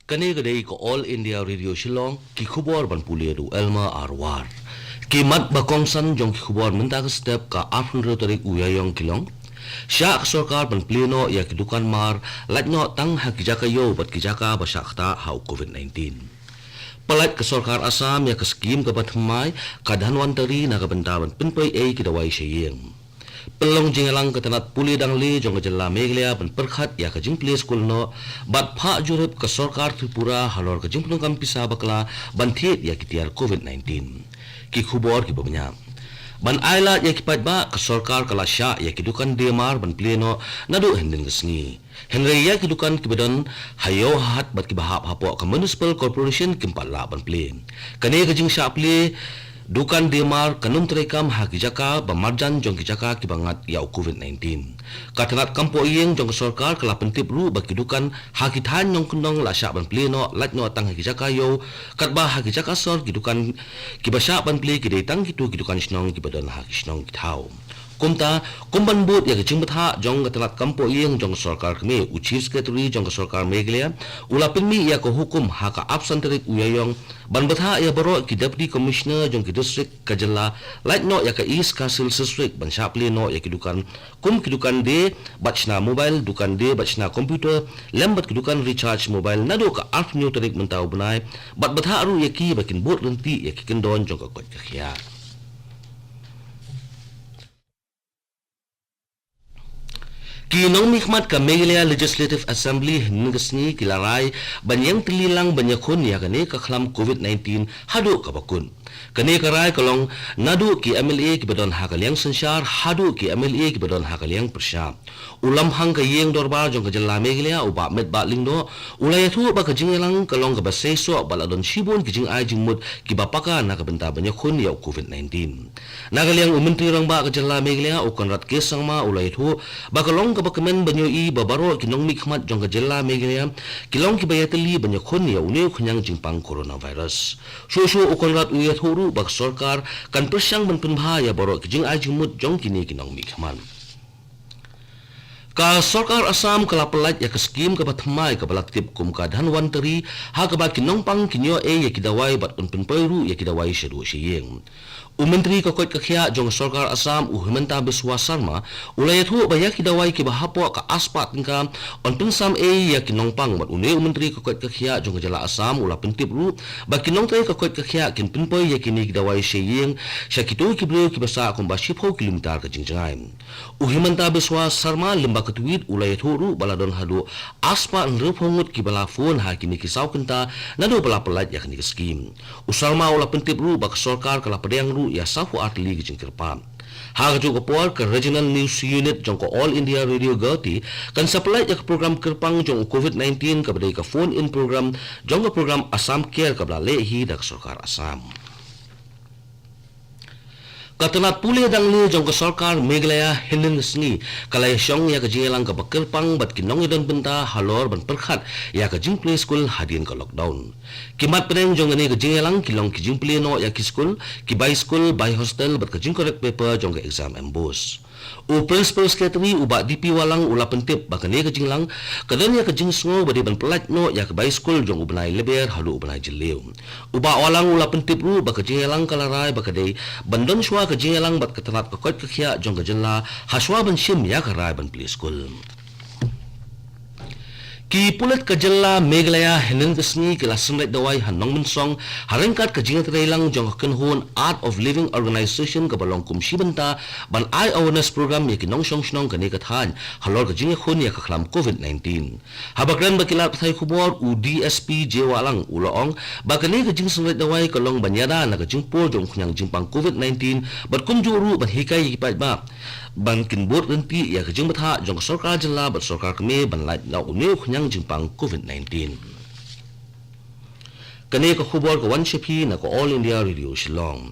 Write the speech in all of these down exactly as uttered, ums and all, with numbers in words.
Kane ka dei ka All India Radio Shillong, ki khubor ban pule da u Elmer Arwar. Ki mat ba kongsan jong ki khubor mynta ka step ka arphew hynriew tarik u Ïaïong ki long: Shah ka sorkar ban plie noh ïa ki dukan mar, lait noh tang ha ki jaka ïew bad ki jaka ba shah ktah ha u covid nineteen. Pyllait ka sorkar Assam ïa ka skim kaba thymmai ka Dhanwantari na ka bynta ban pynpoi ei ki dawai sha ïing. Pynlong jingïalang ka tnat pule dang lieh jong ka jylla Meghalaya ban pyrkhat ïa ka jingplie skul noh, bad phah jurip ka sorkar Tripura halor ka jingpyndonkam pisa bakla ban thied ïa ki tiar covid nineteen. Ki khubor kiba bniah. Ban ailad ïa ki paidbah, ka sorkar ka la shah ïa ki dukan die mar ban plie noh naduh hynnin ka sngi. Hynrei ïa ki dukan kiba don ha ïew ha hat bad kiba hap hapoh ka Municipal Corporation kim pat lah ban plie. Kane ka jingshah plie dukan die mar kan ym treikam ha ki jaka ba marjan jong ki jaka kiba ngat ïa u covid nineteen. Ka tnat kam poh ïing jong ka sorkar ka la pyntip ruh ba ki dukan ha ki thaiñ nongkyndong la shah ban plie noh, lait noh tang ha ki jaka ïew, katba ha ki jaka sor ki dukan kiba shah ban plie ki dei tang kito ki dukan shnong kiba don ha ki shnong ki thaw. Kumta, kum ban bud ïa ka jingbthah jong ka tnat kam poh ïing jong ka sorkar kmie, u Chief Secretary jong ka sorkar Meghalaya u la pynmih ïa ka hukum ha ka arphew san tarik u Ïaïong ban bthah ïa baroh ki Deputy Commissioner jong ki district ka jylla, lait noh ïa ka East Khasi Hills District ban shah plie noh ïa ki dukan, kum ki dukan die bad shna mobile, dukan die bad shna computer, lem bad ki dukan recharge mobile naduh ka arphew hynñiew tarik mynta u bnai, bad bthah ruh ïa ki ba kin bud ryntih ïa ki kyndon jong ka koit ka khiah. Ki nongmihkhmat ka Meghalaya Legislative Assembly hynnin ka sngi ki la rai ban ïeng tylli lang ban ïakhun ïa kane ka khlam covid nineteen haduh kaba kut. Kane ka rai ka long naduh ki M L A kiba don ha ka liang synshar haduh ki M L A kiba don ha ka liang pyrshah. U Lamphang ka ïing dorbar jong ka jylla Meghalaya, u Bah Metbah Lyngdoh, u la ïathuh ba ka jingïalang ka long kaba seisoh bad la don shibun ki jingai jingmut kiba paka na ka bynta ban ïakhun ïa u covid nineteen. Na ka liang u Myntri Rangbah ka jylla Meghalaya, u Conrad K Sangma, u la ïathuh ba ka long kaba kmen ban ïohi ba baroh ki nongmihkhmat jong ka jylla Meghalaya ki long kiba ïatylli ban ïakhun ïa une u khñiang jingpang coronavirus. Shuh shuh u Conrad u ïathuh ruh ba ka sorkar kan pyrshang ban pynbha ïa baroh ki jingai jingmut jong kine ki nongmihkhmat. Ka sorkar Assam ka la pyllait ïa ka skim kaba thymmai kaba la tip kum ka Dhanwantari, ha kaba ki nongpang kin ïoh ei ïa ki dawai bad yn pynpoi ruh ïa ki dawai shaduh sha ïing. U Myntri ka koit ka khiah jong ka sorkar Assam, u Himanta Biswa Sarma, u la ïathuh ba ïa ki dawai kiba hapoh ka arspah tyngka yn pynsam ei ïa ki nongpang, bad une u Myntri ka koit ka khiah jong ka jylla Assam u la pyntip ruh ba ki nongtrei ka koit ka khiah kin pynpoi ïa kine ki dawai sha ïing sha kito ki briew kiba sah kumba shiphew kilometer ka jingjngai. U Himanta Biswa Sarma lyngba ka tweet u la ïathuh ruh ba la don haduh arspah hynriewphew ngut kiba la phone ha kine ki saw kynta naduh ba la pyllait ïa kane ka skim. U Sarma u la pyntip ruh ba ka sorkar ka la pdiang ruh ïa sawphew ar tylli ki jingkyrpad. Ha kajuh ka por, ka Regional News Unit jong ka All India Radio Guwahati kan sa pyllait ïa ka program kyrpang jong u covid nineteen kaba dei ka phone in program jong ka program Assam Care kaba la leh hi da ka sorkar Assam. Ka tnat pule dang lieh jong ka sorkar Meghalaya hynnin ka sngi ka la ïashong ïa ka jingïalang kaba kyrpang bad ki nongïadon bynta halor ban pyrkhat ïa ka jingplie skul hadien ka lockdown. Ki mat pdeng jong kane ka jingïalang ki long ki jingplie noh ïa ki skul, ki bai skul, bai hostel bad ka jingcorrect paper jong ka exam ambush. U Principal Secretary, u Bah D P Wahlang, u la pyntip ba kane ka jingïalang ka don ïa ka jingsngew ba dei ban pyllait noh ïa ka bai skul jong u bnai Lber haduh u bnai Jylliew. U Bah Wahlang u la pyntip ruh ba ka jingïalang ka la rai ba ka dei ban don shuwa ka jingïalang bad ka tnat ka koit ka khiah jong ka jylla ha shuwa ban shim ïa ka rai ban plie skul. Ki pulit ka jylla Meghalaya hynnin ka sngi ki la synreit dawai ha Nongmynsong ha ryngkat ka jingïatreilang jong ka kynhun Art of Living Organisation kaba long kum shi bynta ban ai awareness program ïa ki nongshong shnong kane ka thaiñ halor ka jingïakhun ïa ka khlam covid nineteen. Haba kren bad ki lad pathai khubor, u D S P J Wahlang u la ong ba kane ka jingsynreit dawai ka long ban ïada na ka jingpur jong u khñiang jingpang covid nineteen bad kumjuh ruh ban hikai ïa ki paidbah ban kin bud ryntih ïa ka jingbthah jong ka sorkar jylla bad sorkar kmie ban lait na une u khñiang jingpang covid nineteen. Kane ka khubor ka wan sha phi na ka All India Radio Shillong.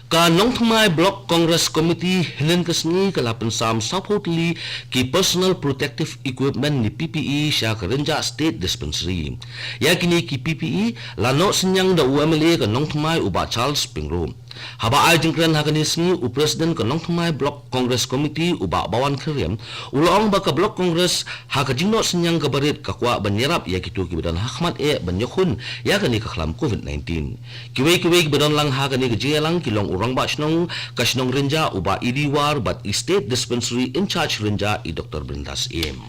Ka Nongthymmai Block Congress Committee hynnin ka sngi ka la pynsam sawphew tylli ki Personal Protective Equipment ne P P E sha ka Rynjah State Dispensary. Ïa kine ki P P E la noh synñiang da u M L A ka Nongthymmai, u Bah Charles Pyngrope. Haba ai jingkren ha kane ka sngi, u President ka Nongthymmai Block Congress Committee, u Bah Bawan Kyriem, u la ong ba ka Block Congress ha ka jingnoh synñiang kaba rit ka kwah ban ïarap ïa kito kiba don ha khmat eh ban ïakhun ïa kane ka khlam COVID nineteen. Kiwei kiwei kiba don lang ha kane ka jingïalang ki long u Rangbah Shnong ka shnong Rynjah, u Bah Idi War, bad i State Dispensary in-charge Rynjah, i Doctor Brindas Syiem.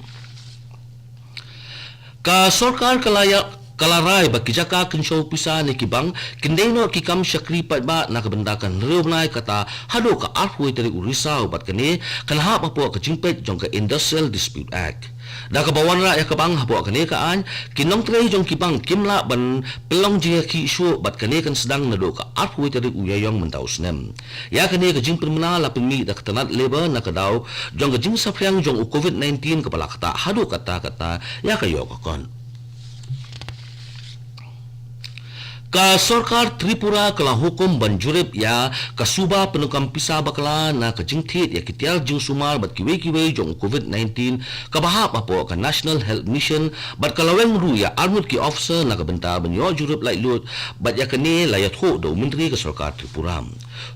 Ka sorkar ka la ïa, ka la rai ba ki jaka kynshew pisa ne ki bank kin dei noh ki kam shakri paidbah na ka bynta ka hynriew bnai, kata haduh ka arphew tarik u Risaw, bad kane kan hap hapoh ka jingpeit jong ka Industrial Dispute Act. Da kaba wanrah ïa ka bank hapoh kane ka aiñ, ki nongtrei jong ki bank kim lah ban pynlong jingïakhih shuh, bad kane kan sdang naduh ka arphew tarik u Ïaïong mynta u snem. Ïa kane ka jingpynbna la pynmih da ka tnat Labour na ka daw jong ka jingsaphriang jong u COVID nineteen kaba la ktah haduh katta katta ïa ka ïoh ka kot. Ka sorkar Tripura ka la hukum ban jurip ïa ka suba pyndonkam pisa bakla na ka jingthied ïa ki tiar jingsumar bad kiwei kiwei jong u COVID nineteen kaba hap hapoh ka National Health Mission, bad ka la weng ruh ïa arngut ki officer na ka bynta ban ïoh jurip laitluid, bad ïa kane la ïathuh da u Myntri ka sorkar Tripura.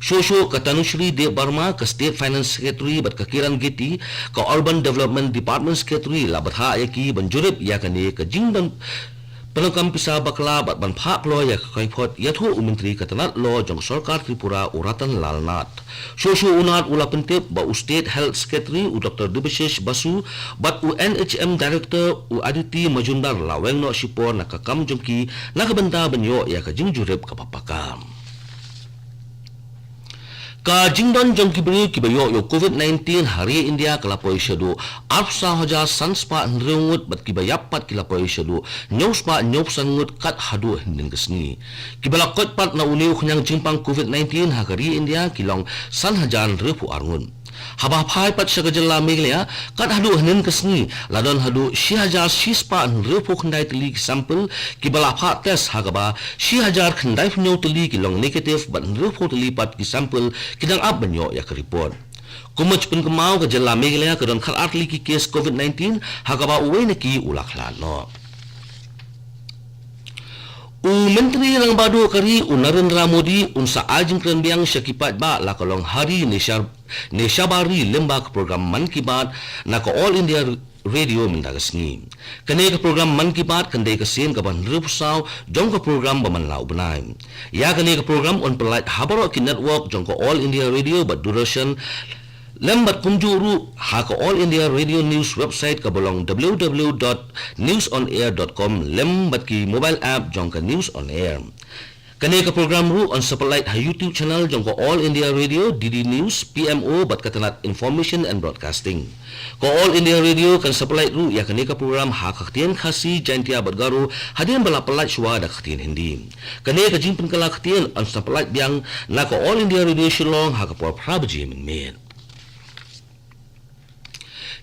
Shuh shuh ka Tanushree Debbarma, ka State Finance Secretary, bad ka Kiran Giti, ka Urban Development Department Secretary, la bthah ïa ki ban jurip ïa kane ka jingdon pyndonkam pisa bakla bad ban phah kloi ïa ka koit phot, ïathuh u Myntri ka tnat law jong ka sorkar Tripura, u Ratan Lal Nath. Shuh shuh u Nath u la pyntip ba u State Health Secretary, u Doctor Debashish Basu, bad u N H M Director, u Aditi Majumdar, la weng noh shipor na ka kam jong ki na ka bynta ban ïoh ïa ka jingjurip kaba paka. Ka jingdon jong ki briew kiba ïoh ïa u COVID nineteen ha ri India ka la poi shaduh arphew saw hajar san spah hynriew ngut, bad kiba ïap pat ki la poi shaduh hynñiew spah hynñiew phew san ngut kat haduh hynnin ka sngi. Kiba la koit pat na une u khñiang jingpang COVID nineteen ha ka ri India ki long san hajar hynriew phew ar ngut. Haba phai pat sha ka jylla Meghalaya, kat haduh hynnin ka sngi la don haduh shi hajar shi spah hynriew phew khyndai tylli ki sample kiba la phah test, ha kaba shi hajar khyndai phew hynñiew tylli ki long negative bad hynriew phew tylli pat ki sample ki dang ap ban ïoh ïa ka report. Kum ban pynkynmaw, ka jylla Meghalaya ka don khatar tylli ki case COVID nineteen, ha kaba uwei na ki u la khlad noh. U Myntri Rangbah Duh ka ri, u Narendra Modi, un sa ai jingkren biang sha ki paidbah, la ka long ha ri ne sha, ne shabar ri, lyngba ka program Mann Ki Baat na ka All India Radio mynta ka sngi. Kane ka program Mann Ki Baat kan dei ka sien kaba hynriew phew saw jong ka program ba man la u bnai. Ïa kane ka program yn pynlait ha baroh ki network jong ka All India Radio bad Doordarshan, lem bad kumjuh ruh ha ka All India Radio News website kaba long w w w dot news on air dot com, lem bad ki mobile app jong ka News on Air. Kane ka program ruh yn sa pynlait ha YouTube channel jong ka All India Radio, D D News, P M O bad ka tnat Information and Broadcasting. Ka All India Radio kan sa pynlait ruh ïa kane ka program ha ka ktien Khasi, Jaintia bad Garo, hadien ba la pynlait shuwa da ka ktien Hindi. Kane ka jingpynkylla ktien yn sa pynlait biang na ka All India Radio Shillong ha ka por phra baje mynmiet.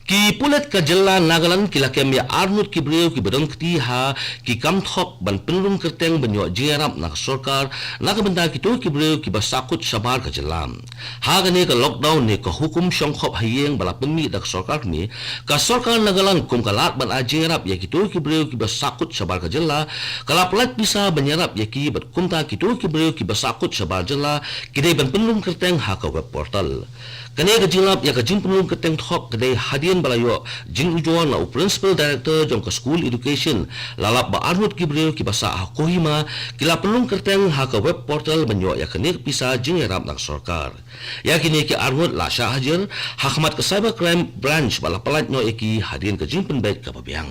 Ki pulit ka jylla Nagaland ki la kem ïa arngut ki briew kiba don kti ha ki kam thok ban pynrung kyrteng ban ïoh jingïarap na ka sorkar na ka bynta kito ki briew kiba sahkut shabar ka jylla. Ha kane ka lockdown ne ka hukum shongkhop ha ïing ba la pynmih da ka sorkar kmie, ka sorkar Nagaland kum ka lad ban ai jingïarap ïa kito ki briew kiba sahkut shabar ka jylla, ka la pynlait pisa ban ïarap ïa ki, bad kumta kito ki briew kiba sahkut shabar jylla ki dei ban pynrung kyrteng ha ka web portal. Kane ka jinglap ïa ka jingpynrung kyrteng thok ka dei hadien ba la ïoh jingujor na u Principal Director jong ka School Education, la lap ba arngut ki briew kiba sah ha Kohima ki la pynrung kyrteng ha ka web portal ban ïoh ïa kane ka pisa jingïarap na ka sorkar. Ïa kine ki arngut la shah hajar ha khmat ka Cyber Crime Branch ba la pynlait noh ïa ki hadien ka jingpynbeit kaba biang.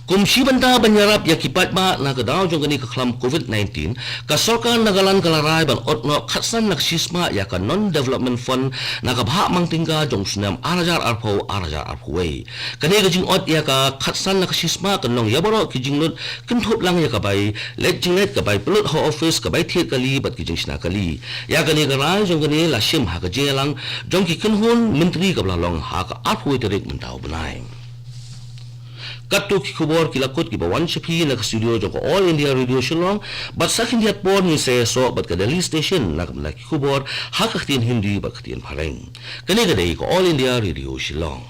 Kum shi bynta ban ïarap ïa ki paidbah na ka daw jong kane ka khlam COVID nineteen, ka sorkar Nagaland ka la rai ban ot noh khatsan na ka shisma ïa ka Non Development Fund na ka bhah mang tyngka jong u snem ar hajar arphew, ar hajar arphew wei. Kane ka jingot ïa ka khatsan na ka shisma kan long ïa baroh ki jinglut, kynthup lang ïa ka bai leit jingleit, ka bai pynlut ha office, ka bai thied kali bad ki jingshna kali. Ïa kane ka rai jong kane la shim ha ka jingïalang jong ki kynhun myntri kaba la long ha ka arphew tarik mynta u bnai. Katto ki khubor ki la kut kiba wan sha phi na ka studio jong ka All India Radio Shillong, bad sa khyndiat por ngin sa ïasoh bad ka Delhi Station na ka bynta ki khubor ha ka ktien Hindi bad ka ktien Phareng. Kane ka dei ka All India Radio Shillong.